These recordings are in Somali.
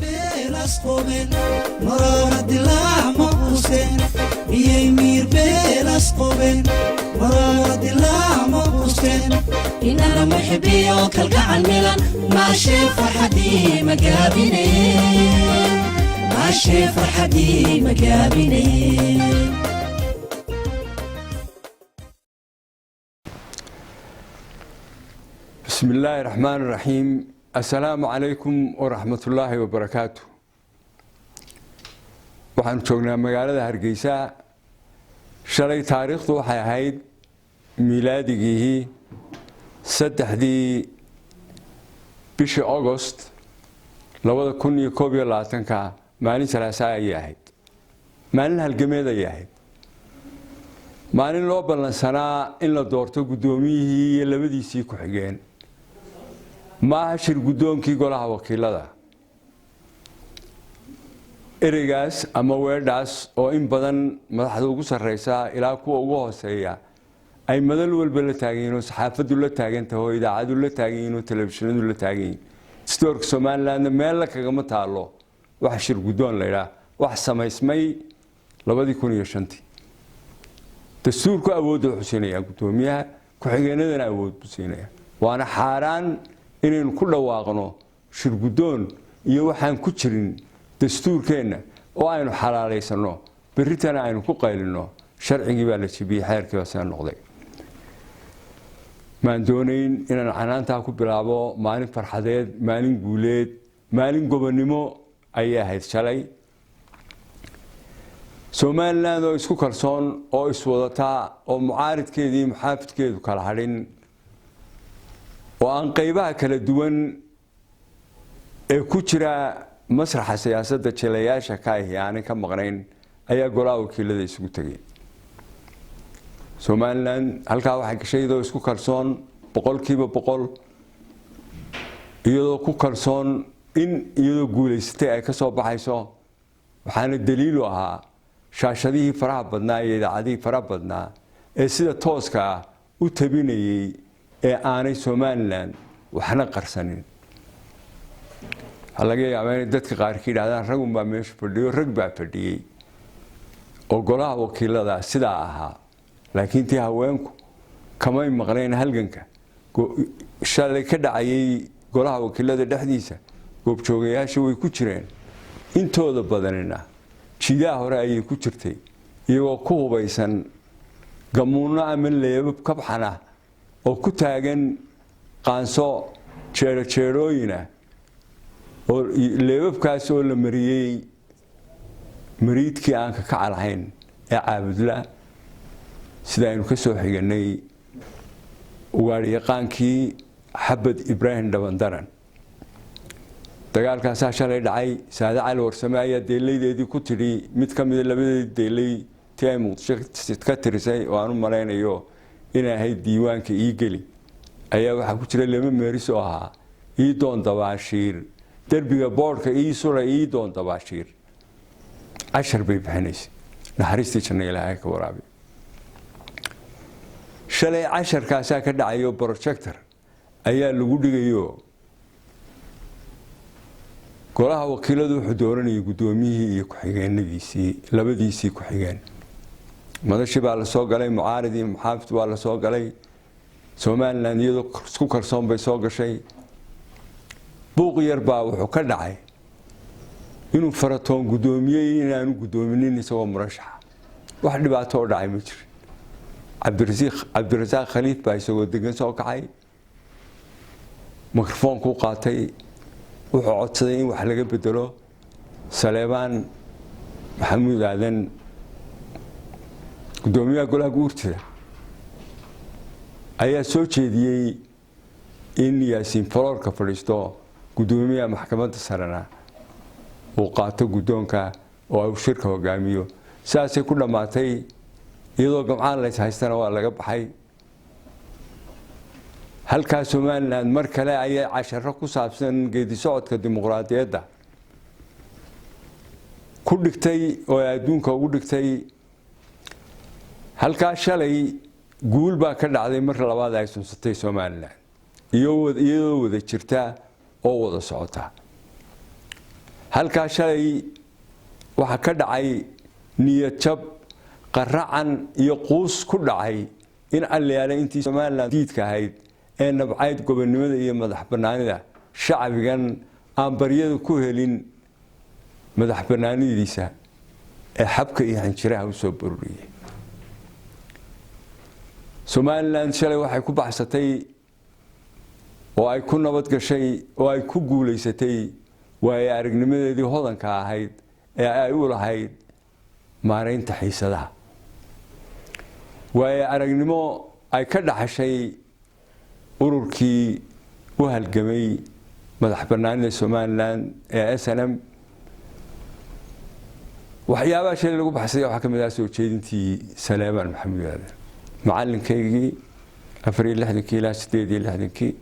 Miirbeelasqoben maraara dilaac ma quusteen, miyay miirbeelasqoben maraara dilaac ma quusteen? Inala muxibiyo kalgacal milan maashee farxadii magaabine, maashee farxadii magaabine. بسم الله الرحمن الرحيم، السلام عليكم ورحمة الله وبركاته. Waxaanu joognaa magaalada Hargeysa. Shalay taariikhdu waxay ahayd miilaadigii 3-dii bishii Agost 2021-ka, maalin Salaasaa ayay ahayd, maalin halgameed ayay ahayd, maalin loo ballansanaa in la doorto guddoomiyihii iyo labadiisii ku-xigeen. Ma aha shir guddoonkii golaha wakiilada. Ereygaas ama weedhaas oo in badan madaxda ugu sarreysa ilaa kuwa ugu hooseeya ay madal walba la taagan yihin, oo saxaafaddu la taagan tahay, oo idaacadu la taagan yihin, oo telefishinadu la taagan yihin, dastuurka Somalilandna meella kagama taalo wax shir guddoon laydhaah. Wax samaysmay 2005-tii. Dastuurku awoodda wuxuu siinayaa guddoomiyaha, ku-xigeenadana awood buu siinaya. Waana xaaraan inaynu ku dhawaaqno shir guddoon iyo waxaan ku jirin dastuurkeenna oo aynu xalaalaysanno, berritana aynu ku qaylinno sharcigii baa la jebiyey, xeerkii baa sida noqday. Maan doonayn inaan canaantaa ku bilaabo. Maalin farxadeed, maalin guuleed, maalin gobonnimo ayay ahayd shalay. Somaliland oo isku kalsoon oo iswadataa oo mucaaridkeedu iyo muxaafidkeedu kala hadhin oo aan qaybaha kala duwan ee ku jira masraxa siyaasadda jilayaasha ka ahi aanay ka maqnayn ayaa golaha wakiilada isugu tegay. Somaliland halkaa waxay gashay iyadoo isku kalsoon 100%, iyadoo ku kalsoon in iyadoo guulaysatay ay ka soo baxayso. Waxaana daliilu ahaa shaashadihii faraha badnaa iyo idaacadihii faraha badnaa ee sida tooska ah u tabinayey ee aanay Somaliland waxna qarsanin. Waxaa laga yaabaa inay dadka qaarkii yidhahdaan ragunbaa meesha fadhiyo, rag baa fadhiyey oo golaha wakiilada sidaa ahaa, laakiin tii haweenku kamay maqnayn. Halganka shalay ka dhacayay golaha wakiilada dhexdiisa goobjoogayaasha way ku jireen, intooda badanina jiidaha hore ayay ku jirtay, iyagoo ku hubaysan gamuunno ama leebab kabxan ah oo ku taagan qaanso jeedho jeedhooyinah, oo leebabkaas oo la mariyey mariidkii aan ka kaca lahayn ee Caabudla, sida aynu ka soo xiganay ugaadhyaqaankii Xabad Ibraahim Dhabandaran. Dagaalkaasaa shalay dhacay. Saade Cali Warsame ayaa deelaydeedii ku tidhi, mid ka mida labadeedii deelay tii ay Muqdisho ka tirisay oo aan u malaynayo inay ahayd diiwaanka ii geli, ayaa waxaa ku jira laba meeris oo ahaa: "Ii doon dabaashiir, derbiga boodhka ii sura, ii doon dabaashiir." Cashar bay bixinaysay. Naxariistii janno Ilaahay ka waraabi. Shalay casharkaasaa ka dhacayo, projector ayaa lagu dhigayo. Golaha wakiiladu wuxuu dooranayay guddoomiyihii iyo ku-xigeenadiisii, labadiisii ku-xigeen. Madashii baa la soo galay, mucaarid iyo muxaafid waa la soo galay. Somaliland iyadoo isku kalsoon bay soo gashay. Buuq yar baa wuxuu ka dhacay inuu Faratoon guddoomiyey, inaanu guddoominin isagoo murashaxa. Wax dhibaato oo dhacay ma jirin. Cabdirasaaq Khaliif baa isagoo degan soo kacay, mikrofoonkuu qaatay, wuxuu codsaday in wax laga bedelo. Saleebaan Maxamuud Aadan, guddoomiyaha golaha guurtida, ayaa soo jeediyey in Yaasiin Faloorka fadhiisto, guddoomiyaha maxkamadda sarena uu qaato guddoonka oo uu shirka hogaamiyo. Sidaasay ku dhammaatay. Iyadoo gamcaan lays haystana waa laga baxay halkaa. Somaliland mar kale ayay casharo ku saabsan geedi socodka dimuqraadiyadda ku dhigtay oo ay adduunka ugu dhigtay. Halkaa shalay guul baa ka dhacday. Mar labaad ay sunsatay Somaliland iyadoo wada jirta oo wada socota. Halkaa shalay waxaa ka dhacay niyad jab, qaracan iyo quus ku dhacay in allayaale intii Somaliland diidka ahayd ee nabcayd gobonnimada iyo madax bannaanida shacbigan aan baryada ku helin madax bannaanidiisa ee xabka iyo xinjiraha u soo bururiyey. Somaliland shalay waxay ku baxsatay oo ay ku nabad gashay oo ay ku guulaysatay waayo aragnimadeedii hodanka ahayd ee ay u lahayd maaraynta xiisadaha, waayo aragnimo ay ka dhaxashay ururkii u halgamay madax bannaanida Somaliland ee SNM. Waxyaabaha shalay lagu baxsay waxaa ka mid ah soo jeedintii Saleebaan Maxamuud Aadan, macalinkaygii 64-kii ilaa 68-kii,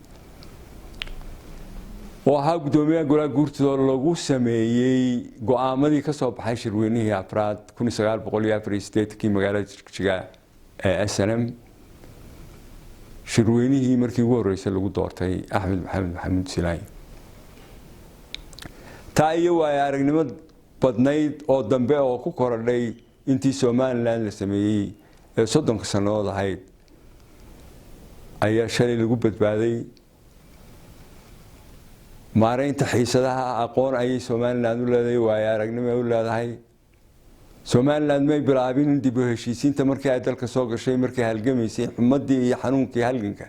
oo ahaa guddoomiyaha golaha guurtida lagu sameeyey go'aamadii ka soo baxay shirweynihii afraad 1984-kii magaalada Jigjiga ee SNM, shirweynihii markii ugu horreysay lagu doortay Axmed Maxamed Maxamuud Silaany. Taa iyo waayo aragnimo badnayd oo dambe oo ku korodhay intii Somaliland la sameeyey ee 30-ka sannadood ahayd ayaa shalay lagu badbaaday. Maaraynta xiisadaha aqoon ayay Somaliland u leedahay, waayo aragnimo ay u leedahay. Somaliland may bilaabin dib u heshiisiinta markii ay dalka soo gashay, markay halgamaysay xumadii iyo xanuunkii halganka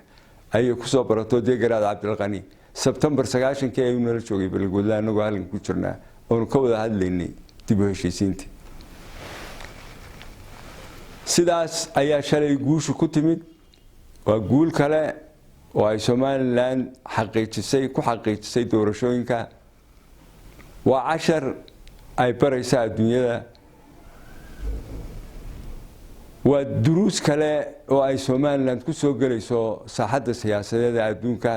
ayay kusoo barato. Dee Garaad Cabdilqani Sebtembar 90-kii ayuu nala joogay Balgoodla, anagoo halgan ku jirnaa oonu ka wada hadlaynay dib u heshiisiinta. Sidaas ayaa shalay guushu ku timid. Waa guul kale oo ay Somaliland xaqiijisay, ku xaqiijisay doorashooyinka. Waa cashar ay baraysa adduunyada. Waa duruus kale oo ay Somaliland ku soo gelayso saaxadda siyaasadeed ee adduunka,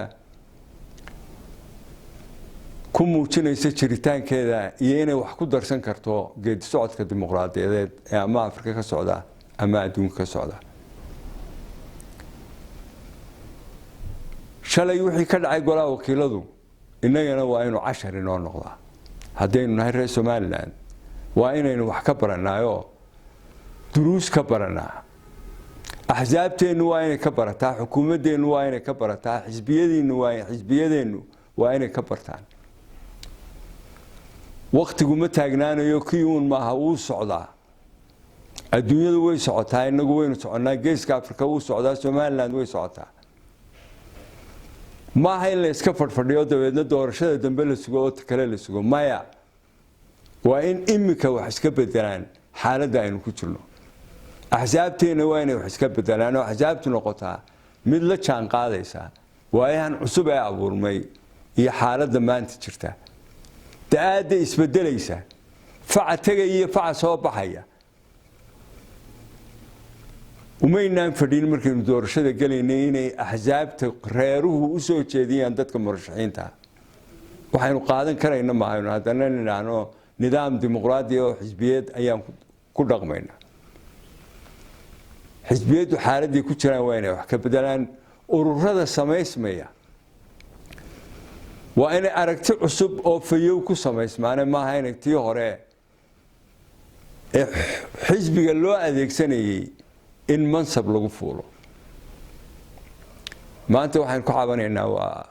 ku muujinaysa jiritaankeeda iyo inay wax ku darsan karto geedi socodka dimuqraadiyadeed ee ama Afrika ka socda ama adduunka ka socda. Shalay wixii ka dhacay golaha wakiiladu innagana waa inuu cashar inoo noqdaa. Haddaynu nahay reer Somaliland, waa inaynu wax ka baranaayoo duruus ka baranaa. Axsaabteennu waa inay ka barataa, xukuumaddeennu waa inay ka barataa, xisbiyadiinnu waa xisbiyadeennu waa inay ka bartaan. Waktigu ma taagnaanayo, kii uun maaha, wuu socdaa. Adduunyadu way socotaa, innagu waynu soconnaa, geeska Afrika wuu socdaa, Somaliland way socotaa. Maaha in la iska fadhfadhiyo dabeedna doorashada dambe la sugo oo kale la sugo. Maya, waa in iminka wax iska bedelaan xaaladda aynu ku jirno. Axsaabteenna waa inay wax iska bedelaan oo axsaabtu noqotaa mid la jaan qaadaysa waayahan cusub ee abuurmay iyo xaaladda maanta jirta, da-aadda isbedelaysa, faca tegaya iyo faca soo baxaya. Umaynaan fadhiin markaynu doorashada gelaynay inay axsaabta reeruhu u soo jeediyaan dadka murashaxiinta. Waxaynu qaadan karayna maahaynu haddana nidhaahno nidaam dimuqraadi oo xisbiyeed ayaan ku dhaqmaynaa. Xisbiyaddu xaaladdii ku jiraan waa inay wax ka bedelaan. Ururada samaysmaya waa inay aragti cusub oo fayow ku samaysmaane, maaha inay tii hore ee xisbiga loo adeegsanayey in mansab lagu fuulo. Maanta waxaynu ka cabanaynaa waa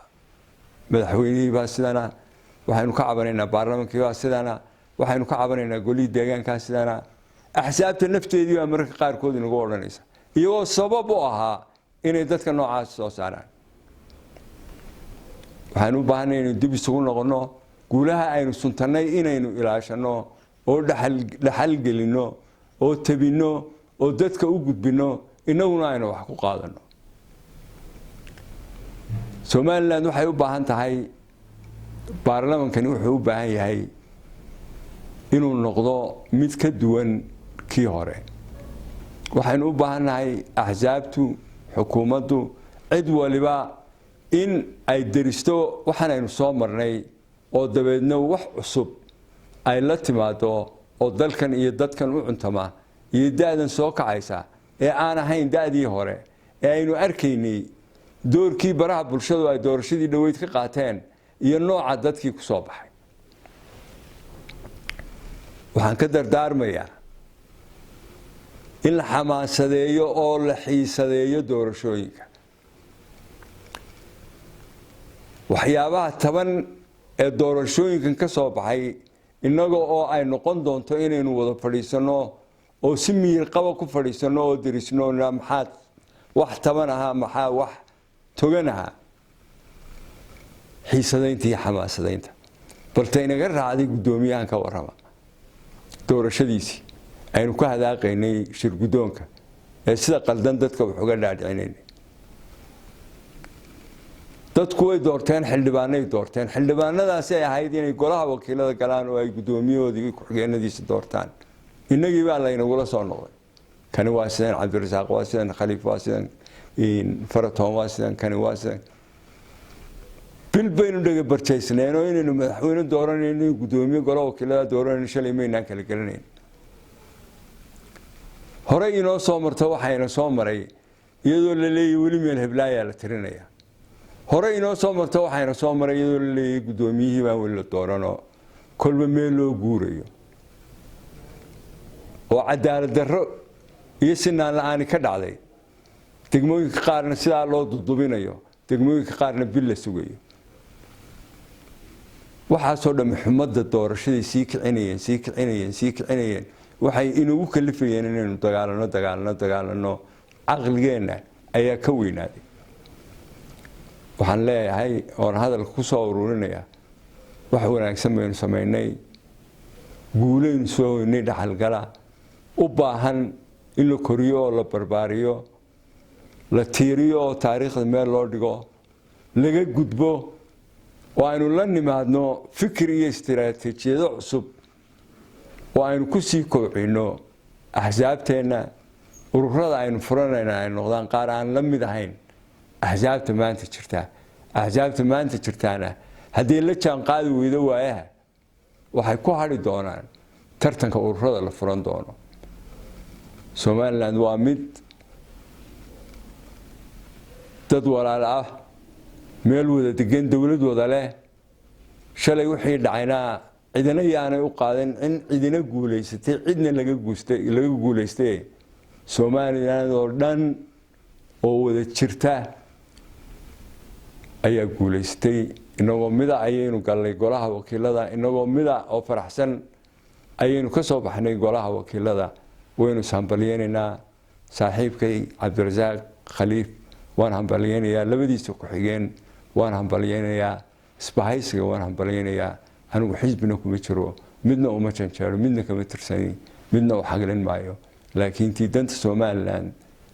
madaxweynihii baa sidana, waxaynu ka cabanaynaa baarlamaankii baa sidana, waxaynu ka cabanaynaa golihii deegaankaa sidana. Axsaabta nafteedii baa mararka qaarkood inagu odhanaysa, iyagoo sabab u ahaa inay dadka noocaas soo saaraan. Waxaynu u baahanay inaynu dib isugu noqonno, guulaha aynu suntannay inaynu ilaashanno oo dhaxalgelinno oo tabinno oo dadka u gudbinno, innaguna aynu wax ku qaadanno. Somaliland waxay u baahan tahay, baarlamankani wuxuu u baahan yahay inuu noqdo mid ka duwan kii hore. Waxaynu u baahannahay axsaabtu, xukuumaddu, cid waliba in ay deristo waxaan aynu soo marnay oo dabeedna wax cusub ay la timaado oo dalkan iyo dadkan u cuntama iyo da-dan soo kacaysa ee aan ahayn da-dii hore ee aynu arkaynay doorkii baraha bulshadu ay doorashadii dhoweyd ka qaateen iyo nooca dadkii ku soo baxay. Waxaan ka dardaarmayaa in la xamaasadeeyo oo la xiisadeeyo doorashooyinka. Waxyaabaha taban ee doorashooyinkan ka soo baxay, innaga oo ay noqon doonto inaynu wada fadhiisanno oo si miyir qaba ku fadhiisanno oo derisno, maxaa wax taban ahaa, maxaa wax togan ahaa, xiisadaynta iyo xamaasadaynta. Balta inaga raacday guddoomiyahan ka warrama doorashadiisii aynu ka hadaaqaynay shir guddoonka ee sida qaldan dadka wax uga dhaadhicinaynay. Dadku way doorteen xildhibaanay, doorteen xildhibaanadaasi ay ahayd inay golaha wakiilada galaan oo ay guddoomiyahoodii, ku-xigeenadiisa doortaan. Innagii baa laynagula soo noqday: kani waa sidan, Cabdirasaaq waa sidan, Khaliif waa sidan, Faratoon waa sidan, kani waa sidan. Bil baynu dhega barjaysneen oo inaynu madaxweyne dooranayno, guddoomiye golaha wakiilada dooranayno shalay maynaan kala gelanayn. Horey inoo soo marto waxayna soo maray iyadoo la leeyahy weli meel heblaayaa la tirinaya. Hore inoo soo marto waxayna soo maray iyadoo la leeyahy guddoomiyihii baan weli la dooranoo kolba meel loo guurayo oo cadaalad darro iyo sinaan la-aani ka dhacday. Degmooyinka qaarna sidaa loo dudubinayo, degmooyinka qaarna bil la sugayo. Waxaasoo dhamme xumadda doorashaday sii kicinayeen, sii kicinayeen, sii kicinayeen. Waxay inagu kalifayeen inaynu dagaalano, dagaalano, dagaalano. Caqligeenna ayaa ka weynaaday. Waxaan leeyahay oon hadalka ku soo ururinaya, wax wanaagsan baynu samaynay, guulaynu soo hoynay, dhaxalgala u baahan in la koriyo oo la barbaariyo, la tiiriyo oo taariikhda meel loo dhigo, laga gudbo oo aynu la nimaadno fikir iyo istiraatiijiyado cusub oo aynu ku sii kobcino axsaabteenna. Ururada aynu furanayna ay noqdaan qaar aan la mid ahayn axsaabta maanta jirtaa. Axsaabta maanta jirtaana haddii la jaan qaadi weydo waayaha, waxay ku hadhi doonaan tartanka ururada la furan doono. Somaliland waa mid dad walaal ah, meel wada degan, dowlad wada leh. Shalay wixii dhacayna cidina yaanay u qaadan in cidina guulaysatay, cidna laga guustay, laga guulaystay. Somaliland oo dhan oo wada jirta ayaa guulaystay. Inagoo mida ayaynu gallay golaha wakiilada, inagoo mida oo faraxsan ayaynu ka soo baxnay golaha wakiilada. Waynu ishambalyeynaynaa. Saaxiibkay Cabdirasaaq Khaliif waan hambalyeynayaa, labadiisa ku-xigeen waan hambalyeynayaa, isbahaysiga waan hambalyeynayaa. Anigu xisbina kuma jiro, midna uma janjeero, midna kama tirsani, midna u xaglin maayo, laakiin tii danta Somaliland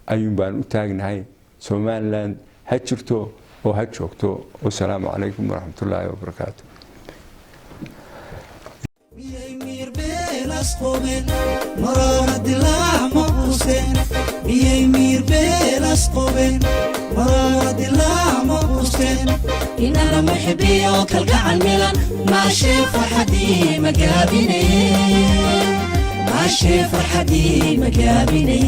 ayuun baan u taagnahay. Somaliland ha jirto oo ha joogto. Wasalaamu calaykum waraxmatullaahi wabarakaatu. Miyay miir beelas qobeen? Maraara dilaac ma quusteen? Miyay miir beelas qobeen? Maraara dilaac ma quusteen? Inana muxibiyo kalgacal milan maashee farxadii magaabine, maashee farxadii magaabine.